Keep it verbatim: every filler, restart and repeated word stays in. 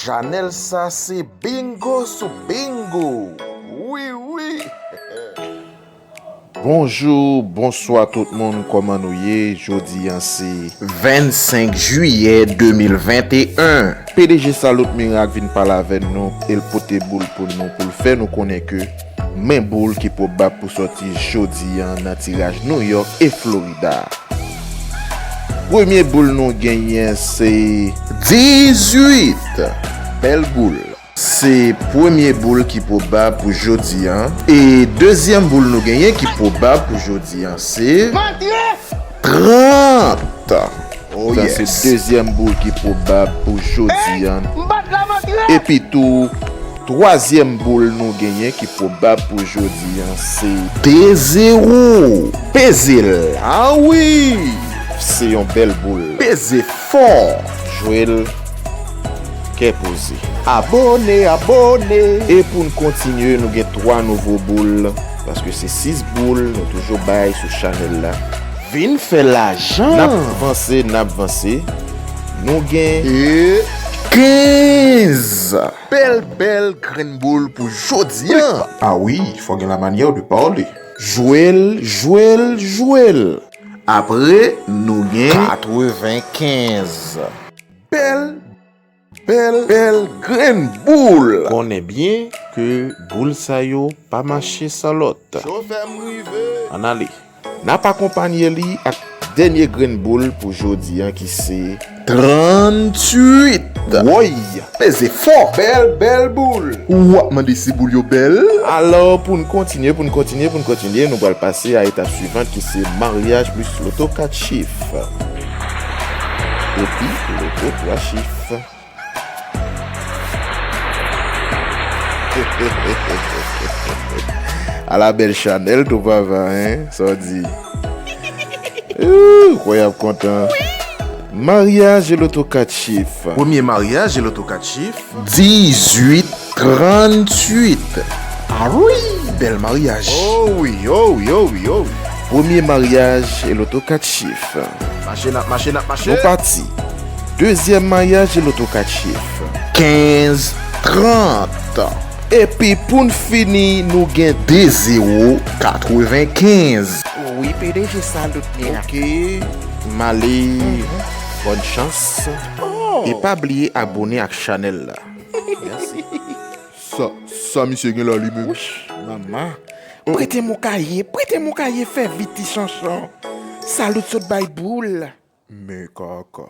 Chanèl sa se bingo sou bingo. Wi, wi. Bonjou, bonswa tout moun, kòman nou ye? Jodi a se vennsenk jiyè de mil venteyen. P D G Salut Miracle vin pale avè nou, e l pote boul pou nou, pou l fè nou konnen ke men boul ki pwobab pou sòti jodi a nan tiraj New York e Florida. Premye boul nou genyen se dizuit. Bèl boul. Se premye boul ki pwobab pou jodi a. E dezyèm boul nou genyen ki pwobab pou jodi a se trant. Oh, sa se yes. Dezyèm boul ki pwobab pou jodi a. Epi tou, twazyèm boul nou genyen ki pwobab pou jodi a se de zewo. Peze l. Ah wi! Se yon bèl boul. Peze fò. Jwe l kè poze. Abòne, abòne. E pou n kontinye, nou gen twa nouvo boul, paske se sis boul nou toujou bay sou chanèl la. Vin fè lajan. N ap vanse, n ap vanse. Nou gen e kenz. Bèl, bèl grenn boul pou jodi a. Ah wi, fò gen la manyè de pale. Jwe l, jwe l, jwe l. Apre, nou gen katrevenkenz. Bèl, bèl, bèl grenn boul. Konnen byen ke boul sa yo pa mache san lòt. Chofè m rive. Ann ale. N ap akonpanye li ak dènye grenn boul pou jodi a ki se tranntuit. Woy! Peze fò! Bèl, bèl boul! Ou ap mande si boul yo bèl? Alò, pou n kontinye, pou n kontinye, pou n kontinye, nou pral pase a etap swivan ki se maryaj plis loto kat chif. Epi loto twa chif. Ala bèl chanèl tou papa, hein? Sa w di? Ooh, kwè y ap kontan. Maryaj e loto kat chif. Premye maryaj e loto kat chif. Dizuit tranntuit. Ah wi, bèl maryaj. Oh wi, oh wi, oh wi, oh wi. Premye maryaj e loto kat chif. Mache n ap mache, n ap mache. Nou pati. Dezyèm maryaj e loto kat chif. Kenz trant. Epi pou n fini, nou gen de zewo katrevenkenz. Wi, P D G Salut Miracle. Ok, m ale. Mhm. Bòn chans. Oh. E pa bliye abòne ak chanèl la. Mèsi. Sa, sa misye gen la li menm? Wouch, manman. Prete m yon kaye, prete m yon kaye, fè vit ti chanchon. Salut sot bay boul. Men kaka.